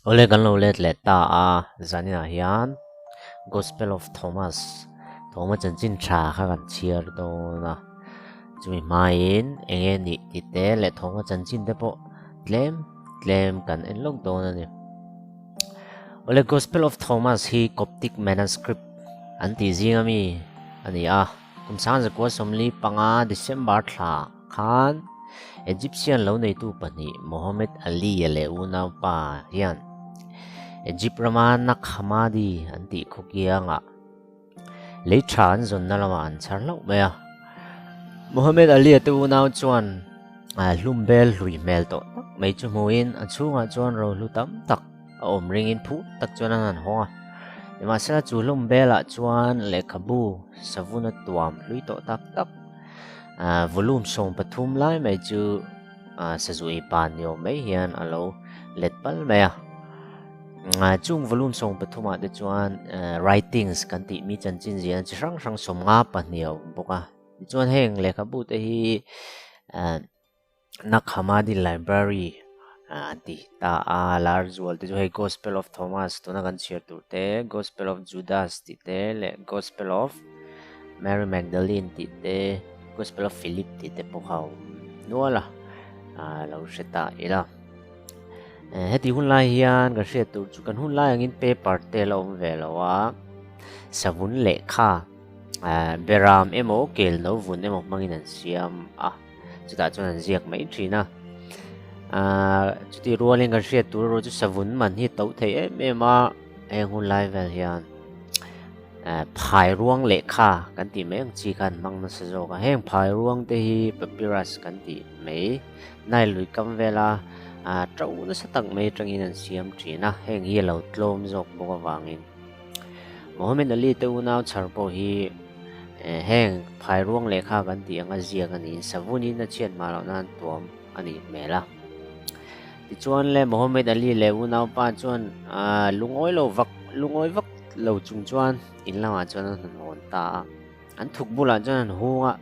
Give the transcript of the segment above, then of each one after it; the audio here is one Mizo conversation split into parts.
Awle kan lo let leh ta a, zaninah hian Gospel of Thomas, Thoma chanchin tha kha kan chhiar dawn a, chumi hmain eng nge nih tih te leh Thoma chanchin te pawh tlem tlem kan en lawk dawn a ni. Awle Gospel of Thomas hi Coptic manuscript an tih zing ami a ni a, kum 1945 December thla khan Egyptian lo neitu pahnih Mohammed Ali-a leh unaupa hian Egypt rama Nag Hammadi an tih khaw kiangah lei tha an zawnna lamah an chhar hlauh mai a. Mohammed Ali-a te unau chuan hlum bel hlui hmel tawh tak mai chu hmuhin a chhungah chuan rohlu tam tak a awm ringin phu tak chuan an han hawng a. Nimahsela chu hlum belah chuan lehkhabu savun a tuam hlui tawh tak tak volume 13 lai mai chu sazu ei pan ni awm mai hian a lo let pal mai a. Chung volume 13 ah te chuan writings kan tih mi chanchin ziahna chi hrang hrang 52 a awm bawk a. Tichuan heng lehkhabu te hi Nag Hammadi Library an ti ta a, lar zual te chu hei Gospel of Thomas tuna kan chhiar tur te, Gospel of Judas tih te leh Gospel of Mary Magdalene tih te, Gospel of Philip tih te pawh kha a awm nual a, lo hre ta ila. Heti hun lai hian kan hriat tur chu kan hun lai angin paper te la awm ve lo a, savun lehkha beram emaw kel no vun emaw hmangin an siam a. Chutah chuan an ziak mai thin a. Ahh chuti rualin kan hriat tur erawh chu savun man hi to thei em em a, heng hun lai vel hian eh phai ruang lehkha kan tih mai ang chi khan hmang nasa zawk a. Heng phai ruang te hi papyrus kan tih mai Nile lui kam vela ah to nasa tak mai atangin an siam thin a, heng hi a lo tlawm zawk bawk avangin. Mohammed Ali te unau chhar pawh hi heng phairuang lehkha kan tih anga ziak a niin savunin a chhiat hma loh nan tuam a nih hmel a. Tichuan le Mohammed Ali leh unaupa chuan lungawi lo vak lungawi vak lo chung chuan in lamah chuan an han hawn ta a. An thuk bulah chuan an hung a.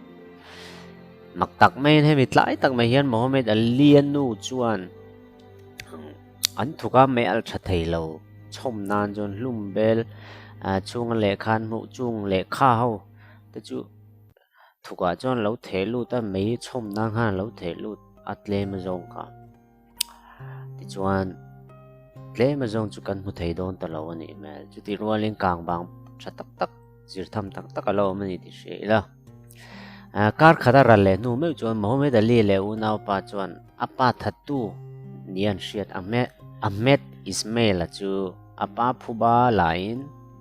Mak tak maiin hemi tlai tak mai hian Mohammed Ali a nu chuan An thuk a mei alh tha thei lo chhawm nan chuan hlum bel chhunga lehkha an hmuh chung lehkha ho te chu thukah chuan lo theh lut a mei chhawm nan khan a lo theh lut a tlem azawng kha tichuan tlem azawng chu kan hmu thei dawn ta lo a nih hmel chutih rualin kang bang tha tak tak zir tham tak tak a lo awm a ni tih hria ila. Kar khat a ral leh hnu meuh chuan Mohammed Ali leh unaupa chuan a pa thattu ni an hriat Ahmed Ismail-a chu a pa phuba laiin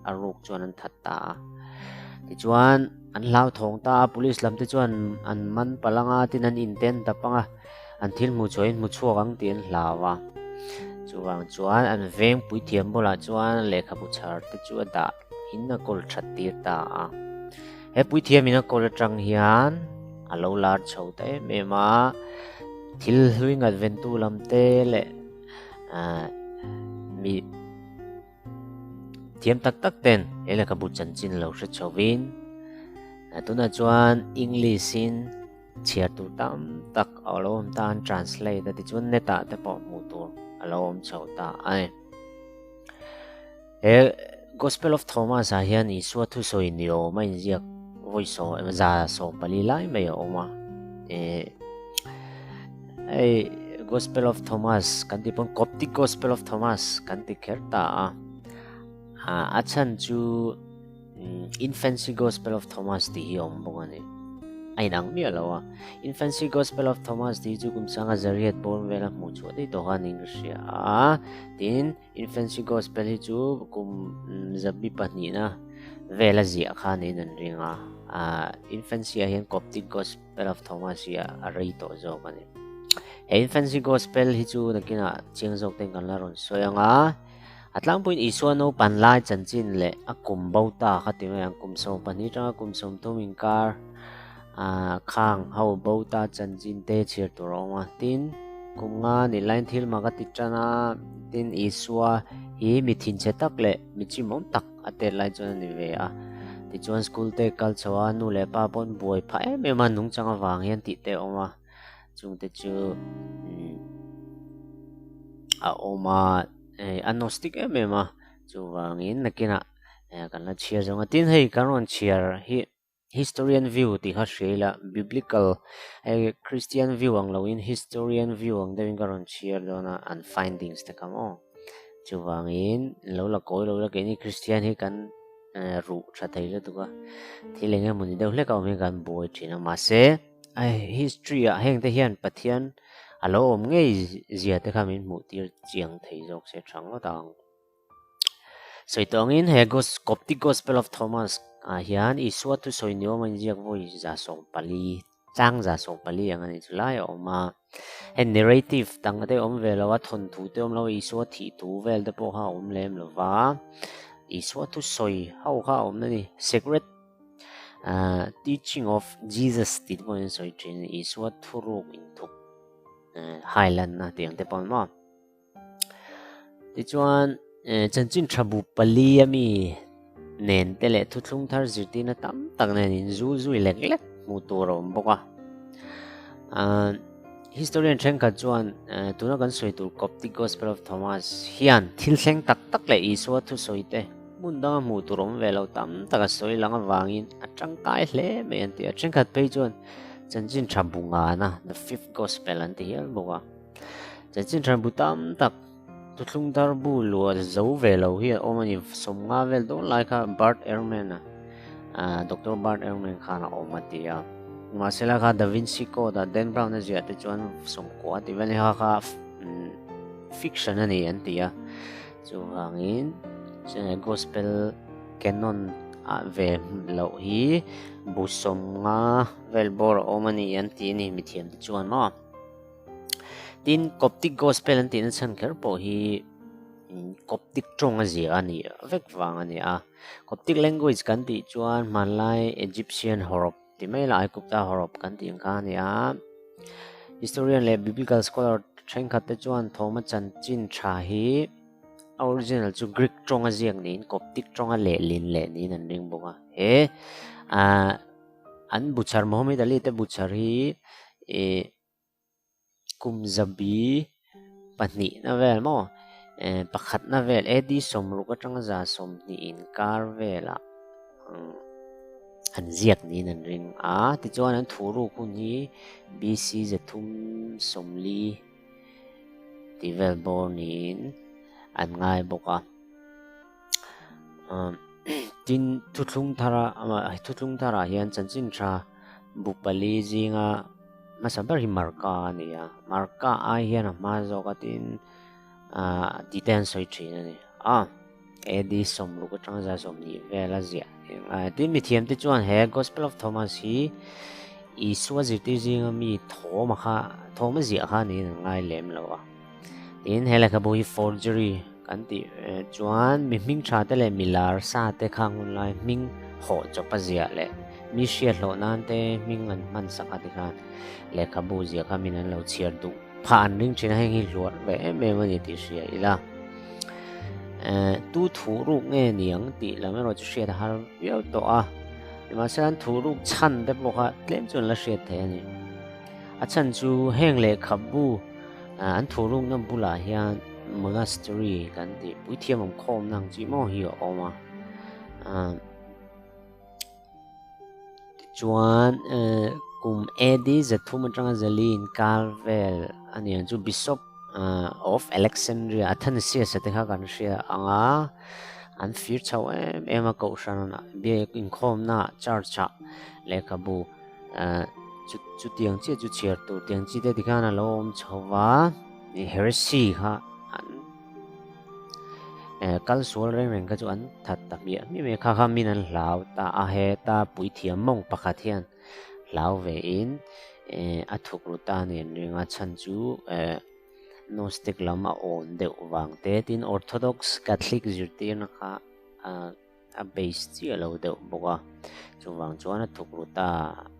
a ruk chuan an that ta a. Tichuan an hlauthawng ta a, police lam te chuan an man palh anga tin an inten ta pang a, an thil hmuh chhuahin hmu chhuak ang tih an hlau a. Chuvang chuan an veng puithiam bulah chuan lehkhabu chhar te chu a dah in a kawl that tir ta a. He puithiamin a kawl atang hian a lo lar chho ta em em a, thil hlui ngat ventu lam te leh mi thiam tak tak ten he lehkhabu chanchin lo hre chhovin tunah chuan English in chhiar tur tam tak a lo awm ta an translate a tichuan net ah te pawh hmuh tur a lo awm chho ta a ni. He Gospel of Thomas ah hian Isua thusawi ni awm a inziak vawi sawm emaw 140 lai mai a awm a. Eh, hei Gospel of Thomas kan tih pawn Coptic Gospel of Thomas kan ti kher ta a. A chhan chu Infancy Gospel of Thomas tih hi a awm bawk a ni. A inang miah lo a. Infancy Gospel of Thomas tih hi chu kum sanga zariat bawm vela hmuh chhuah daih tawh kha niin ka hria a. Tin, Infancy Gospel hi chu kum zabi pahnihna vela ziah kha niin an ring a. Infancy ah hian Coptic Gospel of Thomas hi a rei tawh zawk a ni. He Infancy Gospel hi chu nakinah chiang zawk ten kan la rawn sawi ang a. A tlangpuiin Isua naupan lai chanchin leh a kum bo ta kha ti mai ang, kum 12 atanga kum 30 inkar khang ho bo ta chanchin te chhiar tur a awm a. Tin, kum nga nih laiin thil mak a ti tan a, tin Isua hi mi thinchhe tak leh mi chimawm tak a tet lai chuan a ni ve a. Tichuan school te kal chho a, nu leh pa pawn buai phah em em a, nungchang avang hian tih te a awm a. Chungte chu a awm a. a Gnostic em em a, chuvangin nakinah kan la chhiar zawng a. Tin, hei kan rawn chhiar hi Historian view tih kha hria ila, Biblical hei Christian view ang loin Historian view ang deuhin ka rawn chhiar dawn a, an findings te kha maw. Chuvangin lo la kawi lo la keini Christian hi kan ruh tha thei lutuk a, thil eng emawni deuh hlek a awm hian kan buai thin a, mahse history ah heng te hian Pathian a lo awm ngei zia te kha min hmuh tir chiang thei zawk se tha ngawt ang. Sawi tawh angin he Coptic Gospel of Thomas ah hian Isua thusawi ni awm a inziak vawi 140, tlang 140 ang a ni chu lai a awm a. Hei narrative dang te awm ve lo a, thawnthu te awm lo a, Isua thih thu vel te pawh kha a awm lem lo va, Isua thusawi ho kha a awm na ni. Sacred Teaching of Jesus tih te pawh in sawi thin, Isua thuruk inthup hailanna tih ang te pawh a ni maw. Tichuan chanchin tha bu pali ami nen te leh thuthlung thar zirtirna tam tak nen in zu zui lek lek hmuh tur a awm bawk a. Historian thenkhat chuan tuna kan sawi tur Coptic Gospel of Thomas hian thil thleng tak tak leh Isua thusawi te hmun danga hmuh tur awm ve lo tam tak a sawi lang avangin a tangkai hle mai an ti a. Thenkhat phei chuan chanchin tha bu ngana the fifth gospel an ti hial bawk a. Chanchin hran bu tam tak thuthlung dar bu luah zo ve lo hi a awm a ni. 50 vel dawn lai kha Bart Ehrman a Doctor Bart Ehrman khan a awm a ti a. Mahsela kha Da Vinci Code a Dan Brown a ziah te chuan 90 tih vel kha kha fiction a ni an ti a. Chuvangin Gospel Canon ah ve loh hi bu 50 vel bawr a awm a ni an ti a ni mithiam te chuan maw. Tin, Coptic Gospel an tihna chhan kher pawh hi Coptic tawng a zia a ni vek vang a ni a. Coptic language kan tih chuan hmanlai Egyptian hawrawp ti mai lah Aigupta hawrawp kan tih ang kha a ni a. Historian leh Biblical scholar thenkhat te chuan thawma chanchin tha hi a original chu Greek tawng a ziak niin Coptic tawnga lehlin leh niin an ring bawk a. He an buchar Mohammed Ali te buchar hi ih kum zabi pahnihna vel maw eh pakhatna vel AD 60 atanga 120 inkar velah an ziak niin an ring a tichuan an thu ruk hun hi BC 340 tih vel bawr niin an ngai bawk a. Tin, thuthlung thara thuthlung tharah hian chanchin tha bu pali zinga hmasa ber hi Marka a ni a, Marka ai hian a hma zawk a tin ah tih te an sawi thin a ni. A AD 60 atanga 120 vel a ziah tin mithiam te chuan he Gospel of Thomas hi Isua zirtir zinga mi thawma kha thawma ziah kha niin an ngai lem lo a. Tin, he lehkhabu hi forgery kan tih chuan mi hming tha te leh mi lar sa te khang hun lai hming hawh chawp a ziah leh mi hriat hlawh nan te hming an hman sak a tikhan lehkhabu ziah kha min an lo chhiar duh phah an ring thin a, heng hi hluar ve em em a ni tih hria ila. Tu thu ruk nge niang tih lam erawh chu hriat a har viau tawh a, nimahsela an thu ruk chhan te pawh kha tlem chu an la hriat thei a ni. A chhan chu heng lehkhabu an thurukna bulah hian monastery kan tih puithiam awm khawmna ang chi maw hi a awm a. Tichuan kum AD 300 atanga 400 inkar vel a ni ang chu Bishop of Alexandria Athanasius a te kha kan hria ang a, an fir chho em em a kohhran biak inkhawmna church ah lehkhabu Chu chutiang chiah chu chhiar tur tiang chi te tikhan a lo awm chho va heresy kha an kal sual reng reng kha chu an that ta hmiah hmiah mai a kha kha min an hlau ta a heta puithiam mawng pakhat hian hlau ve in a thuk ru ta a ni an ring a chhan chu Gnostic lam a awn deuh vang te tin Orthodox Catholic zirtirna kha A base chiah lo deuh bawk a, chuvang chuan a thuk ru ta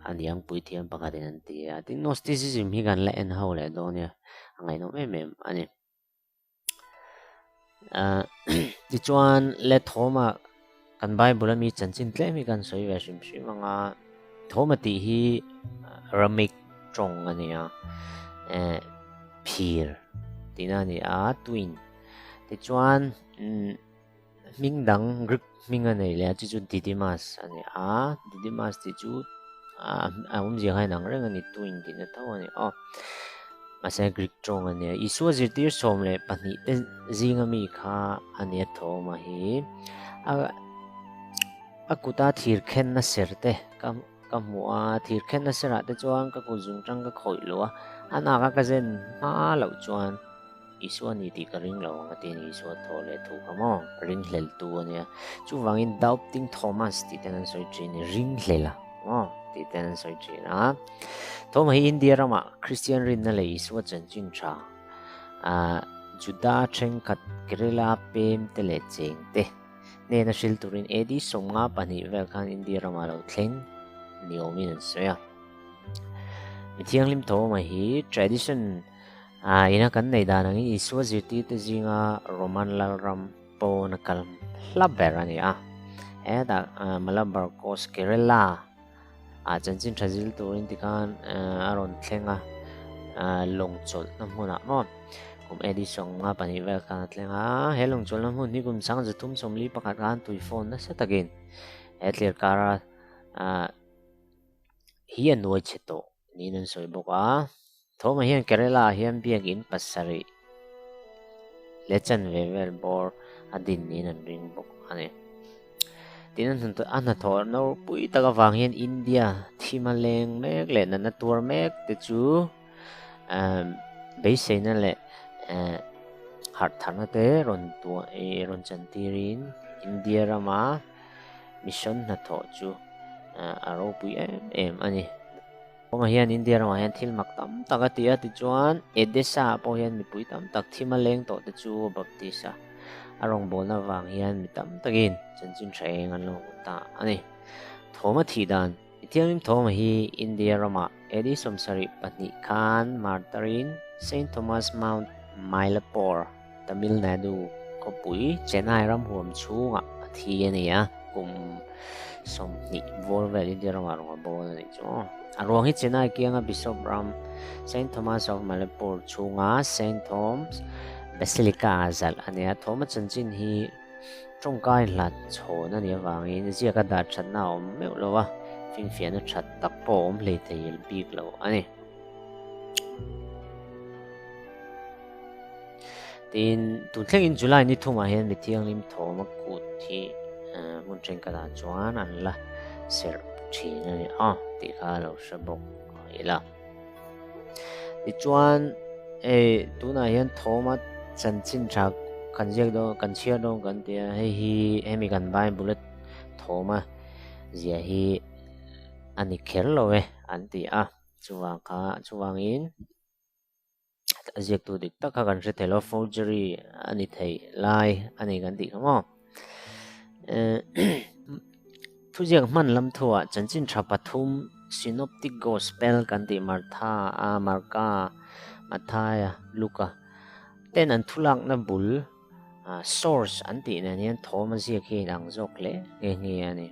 a niang puithiam pakhatin an ti a. Tin, Gnosticism hi kan la en ho leh dawn nia, a ngaihnawm em em a ni. Tichuan, le Thoma kan Bible ami chanchin tlem hi kan sawi ve hrim hrim ang a, Thoma tih hi Aramaic tawng a ni a, phir tihna a ni a, twin. Tichuan hming dang Greek hming a nei leh a, chu chu Didymus a ni a, Didymus tih chu a awmzia kha inang reng a ni, twin tihna tho a ni aw. Mahse Greek tawng a nia. Isua zirtir 12 te zinga mi kha a nia Thoma hi. A a kuta thir khenna ser te ka ka hmu a, thir khenna serah te chuan ka kut zung tang ka khawih lo a, a nak a ka zen hma loh chuan Isua ni tih ka ring lo ang a ti a ni. Isua thaw leh thu kha maw ringhlel tu a nia. Chuvangin Doubting Thomas tih ten an sawi thin a ni, ringhlel a maw tih ten an sawi thin a. Thoma hi India ramah Kristian rinna leh Isua chanchin tha ah Juda thenkhat Kerala pem te leh cheng te hnena hril turin AD 52 vel khan India ramah lo thleng ni awmin an sawi a. Mithianghlim Thoma hi tradition A ina kan neih dan angin Isua zirtirte zinga Roman lalram pawn a kal hla ber a ni a. Hetah Malabar Coast Kerala ah chanchin tha zil turin tikhan a rawn thleng a, lawng chawlhna hmunah maw kum AD 52 vel khan a thleng a. He lawng chawlhna hmun hi kum 1341 khan tui fawn nasa takin he thlir kara hi a nuai chhe tawh niin an sawi bawk a. Thawmah hian Kerala ah hian biakin pasarih leh chanve vel bawr a din niin an ring bawk a ni. Tin, a hnathawh ropui tak avang hian India thim a leng mek leh natna tuar mek te chu beiseina leh harh tharna te rawn tuah rawn chantirin India rama mission hnathawh chu a ropui em em a ni. Kawngah hian India ramah hian thil mak tam tak a ti a, tichuan Edessa ah pawh hian mipui tam tak thim a leng tawh te chu a baptist a, a rawngbawlna avang hian mi tam takin chanchin tha eng an lo hmu ta a ni. Thawma thih dan, I thianghlim thawma hi India ramah AD 72 khan martarin Saint Thomas Mount Mylapore, Tamil Nadu khawpui Chennai ram huam chhungah a thi a ni a, kum 20 vawl vel India ramah rawn a bawl a nih chu. A ruang hi Chennai kianga Bishop ram Saint Thomas of Mylapore chhunga Saint Thomas Basilica ah zalh a ni a, Thoma chanchin hi tawngkai hlat chhawn a nih avangin ziaka dah thatna a awm meuh lo a, finfiahna that tak pawh a awm hleithei bik lo a ni. Tin, tun thlengin July ni thumah hian mi thianghlim thawm a kut hi hmun thenkhatah chuan an la serh thin a ni a tih kha a lo hre bawk ila. Tichuan, hei tunah hian thawm a chanchin tha kan ziak dawn kan chhiar dawn kan ti a, hei hi hemi kan Bible a thawm a zia hi a ni kher lo e an ti a, chuvang kha chuvangin. A ziaktu dik tak kha kan hre thei lo, forgery a ni thei lai a ni kan tih kha maw. Thuziak hman lam thuah chanchin tha pathum Synoptic Gospel kan tih Martha a, Marka, Mathaia, Luka ten an thulakna bul source an tih nen hian thawm a ziak hi a inang zawk hle nghe nghe a ni.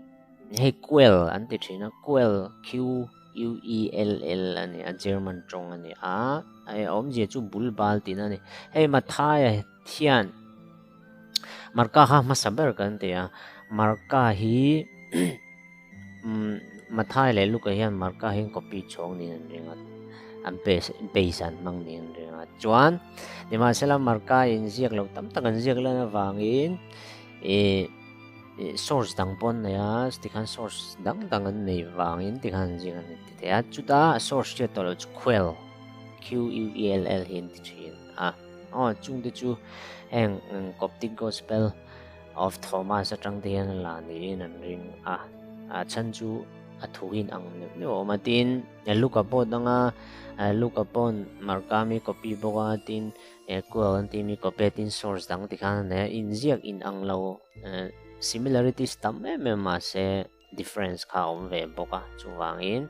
Hei Quell an ti thin a, Quell, Q U-E-L-L a ni a, German tawng a ni a, a awmzia chu bul bal tihna a ni. Hei Mathaia hian Marka kha hmasa ber kan ti a, Marka hi Mathaia leh Luka hian Marka hi an copy chhawng niin an ring a, an base an hmang niin an ring a. Chuan nimahsela Marka in ziak loh tam tak an ziak lan avangin ih source dang pawh an nei a tikhan source dang dang an nei vangin tikhan an zing an ti thei a chuta source hriat tawh loh chu quell q u e l l hi an ti thin a aw chung te chu heng Coptic Gospel of Thomas atang te hian a la niin an ring a a chhan chu a thu hi inang neuh neuh a awm a tin Luka pawh danga Luka pawn Marka mi copy bawk a tin Quell an tih mi copy a tin source dang tikhan a nei a inziak inang lo. Similarities tam em em mahse difference kha a awm ve bawk a, chuvangin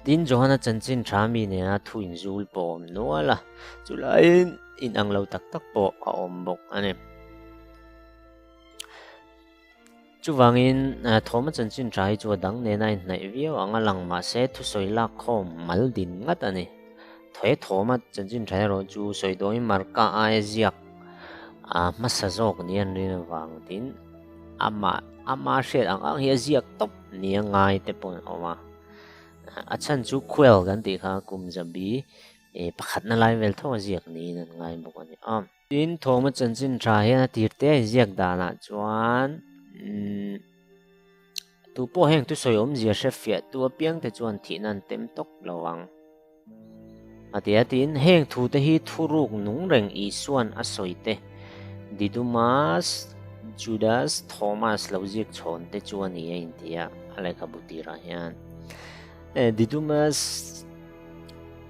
tin Johana chanchin tha mi nena thu inzul pawh a awm nual a, chulaiin inang lo tak tak pawh a awm bawk a ni. Chuvangin thawma chanchin tha hi chu a dang nena a inhnaih viau ang a lang mahse thusawi lak khawm mal din ngat a ni. He thawma chanchin tha erawh chu sawi dawngin Marka aia ziak a hmasa zawk ni an rin avang tin amah ama hriat ang ang hi a ziak tawp ni a ngai te pawh an awm a. A chhan chu Quell kan tih kha kum zabi pakhatna lai vel tho a ziak niin an ngai bawk a ni a. Tin, thawma chanchin tha hian a tir te a inziak danah chuan umm tu pawh heng thusawi awmzia hre fiah tu apiang te chuan thihna an tem tawk lo ang. A ti a, tiin heng thute hi thuruk nung reng Isua'n a sawi te, Didymus, Judas, Thomas lo ziak chhawn te chu a ni a inti a, a lehkhabu tirah hian. Didymus,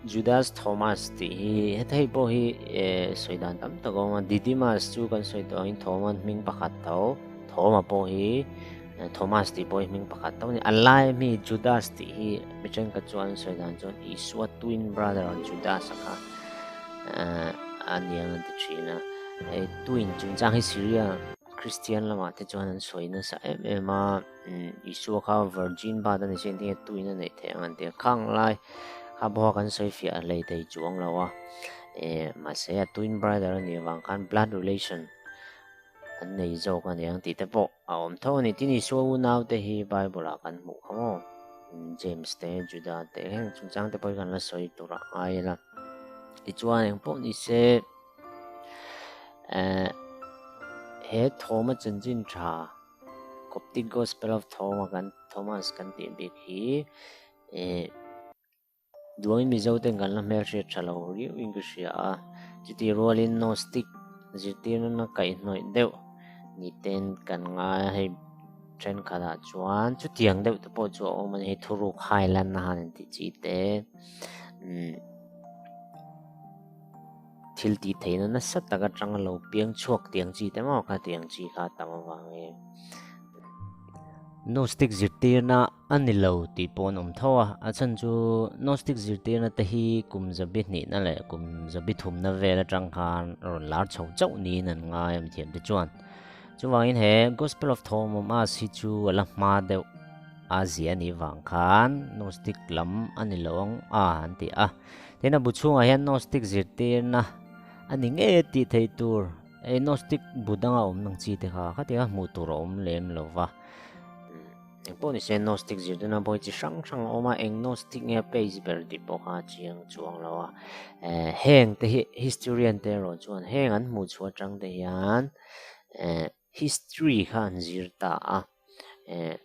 Judas, Thomas tih hi heta hei pawh hi sawi dan tam tak a awm a, Didymus chu kan sawi tawh angin Thoma'n hming pakhat tho, Thoma pawh hi Thomas tih pawh hi hming pakhat tho a ni. A lai ami Judas tih hi mi thenkhat chuan an sawi dan chuan Isua twin brother Judas a kha a niang an ti thin a. Hei twin chungchang hi Syria Christian lamah te chuan an sawi nasa em em a. Isua kha virgin birth a ni se engtin nge twin a neih theih ang an ti a. Khang lai kha pawha kan sawi fiah hlei thei chuang lo a. Mahse a twin brother a nih avang khan blood relation An nei zawk a niang tih te pawh a awm tho a ni. Tin, Isua unau te hi Bible ah kan hmuh kha maw? James te, Juda te heng chungchang te pawh hi kan la sawi tur a ngai ila. Tichuan eng pawh ni se eh he Thoma chanchin tha Coptic Gospel of Thoma kan Thomas kan tih bik hi eh Duangin Mizo ten kan la hmelhriat tha lo riau in ka hria a, chuti rualin Gnostic zirtirna na kaihhnawih deuh ni ten kan ngai a, hei thenkhatah chuan chutiang deuh te pawh chu a awm a ni, hei thuruk hai lanna han intih chi te umm thil tih theihna nasa tak atanga lo piang chhuak tiang chi te maw kha tiang chi kha a tam avangin Gnostic zirtirna A ni lo tih pawh an awm tho a, a chhan chu Gnostic zirtirna te hi kum zabi hnihna leh kum zabi thumna vel atang khan rawn lar chho chauh niin an ngai a mithiam te chuan. Chuvangin he Gospel of Thomas hi chu a la hma deuh a zia a nih vang khan Gnostic lam a ni lo ang a an ti a. Tin a bu chhungah hian Gnostic zirtirna a ni ngei a tih theih tur Gnostic bu danga awm ang chi te kha khatianga hmuh tur a awm lem lo va. Eng pawh ni se Gnostic zirtirna pawh hi chi hrang hrang a awm a, eng Gnostic nge page ber tih pawh kha a chiang chuang lo a. Eh heng te hi historian te erawh chuan heng an hmuh chhuah atang te hian eh history kha an zir ta a, eh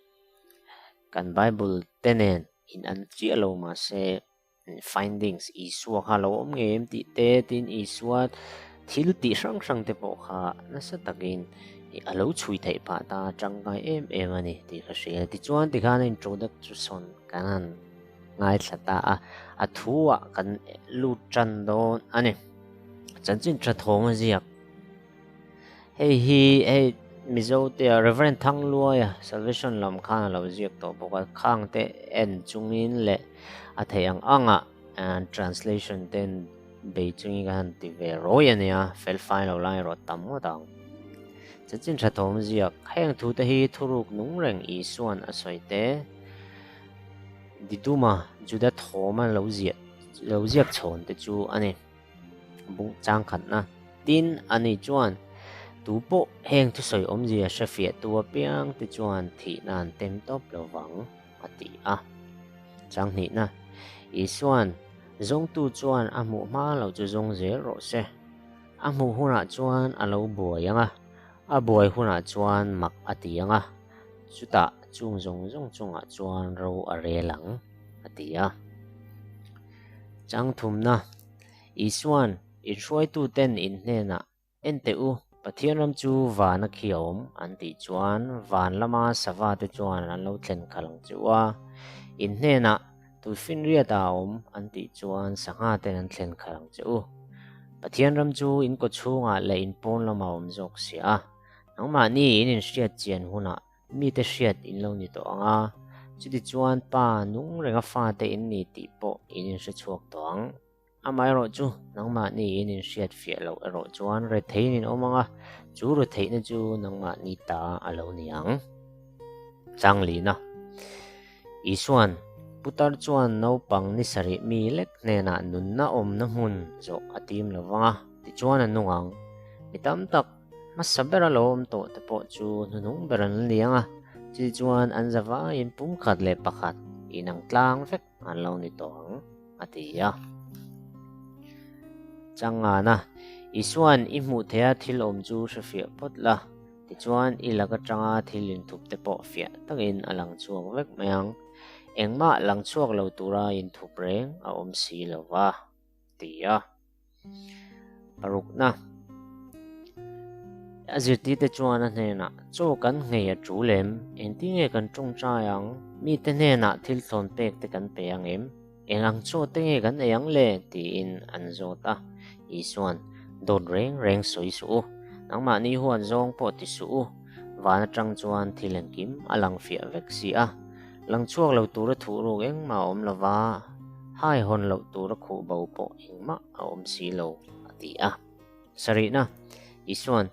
kan Bible te nen in an chiah lo mahse findings Isua kha lo awm ngei em tih te tin Isua thil tih hrang hrang te pawh kha nasa takin a lo chhui theih phah ta tangkai em em a ni tih ka hria. Tichuan tikhan a introduction kan han ngaithla ta a, a thuah kan lut tan dawn a ni. Chanchin tha thawng a ziak. Hei hi hei Mizo te a Reverend Thangluaia Salvation lam khan a lo ziak tawh bawk a, khang te en chungin leh a theih ang anga translation ten bei chungin ka han ti ve rawi a nia, fel fai lo lai erawh tam ngawt ang. Chanchin tha thawm ziak, heng thu te hi thuruk nung reng Isua'n a sawi te, Diduma Juda thawma lo ziah lo ziak chhawn te chu a ni. Bung chang khatna. Tin, ani chuan, Tu pawh heng thusawi awmzia hre fiah tu apiang te chuan thihna an tem tawp lo vang, a ti a. Chang hnihna, Isua'n, Zawngtu chuan a hmuh hma lo chu zawng zel rawh se. A hmuh hunah chuan a lo buai ang a, a buai hunah chuan mak a ti ang a, chutah chung zawng zawng chungah chuan ro a rel ang, a ti a. Chang thumna, Isua'n inhruaituten in hnenah, En teh u, Pathian ram chu van a khi a awm, an tih chuan van lama sava te chuan an lo thlen khalh ang che u a. In hnenah, Tuifinriat a awm, an tih chuan sangha ten an thlen khalh ang che u. Pathian ram chu in kaw chhungah leh in pawn lamah a awm zawk si a. Nangmahni in inhriat chian hunah Mite hriat in lo ni tawh ang a, chuti chuan Pa nung renga fate in ni tih pawh in inhre chhuak tawh ang. Amaherawh chu, nangmahni in inhriat fiah loh erawh chuan retheiin in awm ang a, chu retheihna chu nangmahni ta a lo ni ang. Changlina. Isuan. Putar chuan naupang ni sarih mi lek hnenah nunna awmna hmun zawh a tim lo vang a, tichuan a nung ang. Mi tam tak hmasa bera lo awm tawh te pawh chu hnuhnung ber an la ni ang a, chutichuan an zavaiin pumkhat leh pakhat inang tlang vek an lo ni tawh ang, a ti a. Changana, Isuan i hmuh theiha thil awm chu hrefiah phawt la. Tichuan, i lak atanga thil inthup te pawh fiah takin a lang chhuak vek mai ang. Engmah lang chhuak lo tura inthup reng a awm si lo va, ti a. Parukna, A zirtirte chuan a hnenah, Chaw kan nghei a tul em? Engtinge kan tawngtai ang? Mite hnenah thil thlawn pek te kan pe ang em? Eng ang chaw te nge kan ei ang le? tiin an zawt a. Isuan, Dawt reng reng sawi suh u. Nangmahni huat zawng pawh ti suh u. Van atang chuan thil engkim a lang fiah vek si a. Lang chhuak lo tura thuh ruk engmah a awm lo va, hai hawn loh tura khuh bo pawh engmah a awm si lo, a ti a. Sarihna, Isuan,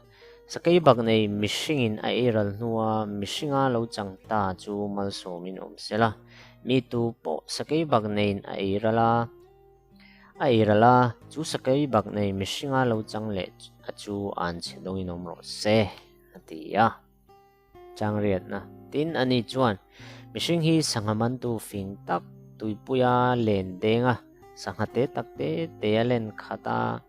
Sakei bak nei mihringin a eiral hnua mihringa lo chang ta chu malsawmin awm sela, mi tu pawh sakei bak neiin a eiral a, a eiral a, chu sakei bak nei mihringa lo chang leh a chu an chhe dawngin awm rawh se, a ti a. Changriatna, Tin, ani chuan, Mihring hi sangha mantu fing tak tuipuia len denga sangha te tak te te a len khat a,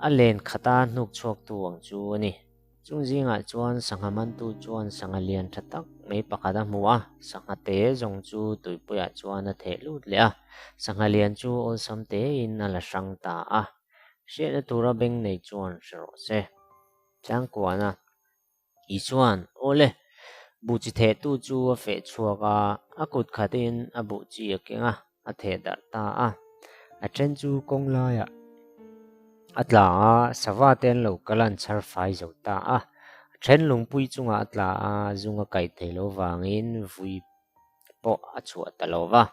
a len khata hnuk chhuaktu ang chu a ni. Chung zingah chuan sangha mantu chuan sangha lian tha tak mai pakhat a hmu a, sangha te zawng chu tuipuiah chuan a theh lut leh a, sangha lian chu awlsam tein a la hrang ta a. Hriatna tura beng nei chuan hre rawh se. Changkuana. Isuan, Awle, buh chi thehtu chu a feh chhuak a, a kut khatin a buh chi a keng a, a theh darh ta a. A then chu kawng laiah a tla a, sava te an lo kal a, an chhar fai zo ta a. A then lungpui chungah a tla a, zung a kaih thei lo vangin vui pawh a chhuah ta lo va.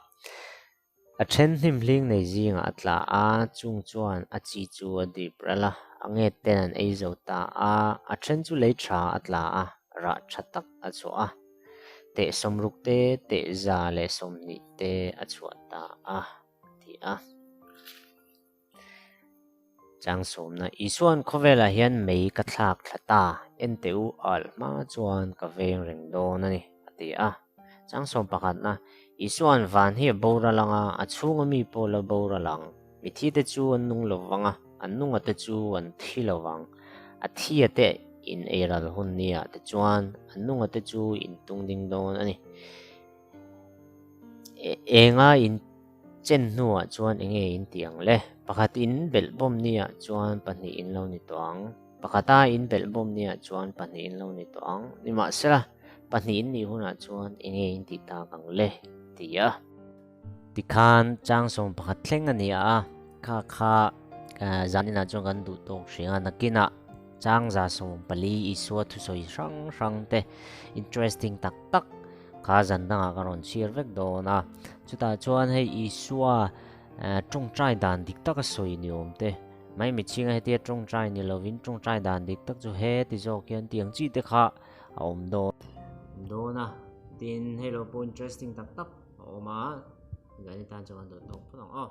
A then hnim hling nei zingah a tla a, chung chuan a chi chu a dip ral a, a nget ten an ei zo ta a, a then chu lei tha a tla a, rah tha tak a chhuah a, teh sawmruk te, teh za leh sawmhnih te a chhuah ta a, a ti a. Changsawmna, Isua'n khawvelah hian mei ka thlak thla ta, en teh u alh hma chuan ka veng reng dawn a ni, a ti a. Changsawm pakhatna, Isua'n van hi a boral ang a, a chhunga mi pawh la boral ang. Mithite chu an nung lo vang a, an nungate chu an thi lo vang. A thiate in eiral hun niah te chuan an nungate chu in tung ding dawn a ni. Enga in chen hnuah chuan enge in tih ang le? Pakhat in belh bawm niah chuan pahnih in lo ni tawh ang. Pakhata in belh bawm niah chuan pahnih in lo ni tawh ang. Nimahsela, pahnih in nih hunah chuan enge in tih tak ang le? ti a. Tikhan changsawm pakhat thleng a ni a, kha kha zaninah chuan kan duh tawk hring a, nakinah changza 14 Isua thusawi hrang hrang te interesting tak tak kha zan dangah ka rawn chhiar vek dawn a. Chutah chuan hei Isua tawngtai dan dik taka sawi ni awm te, mai mitchhinga hetia tawngtai ni lovin tawngtai dan dik tak chu he ti zawk hian tiang chi te kha a awm dawn a. Tin, hei lo pawh interesting tak tak a awm a, zan tan chuan kan duh tawk phawt ang aw.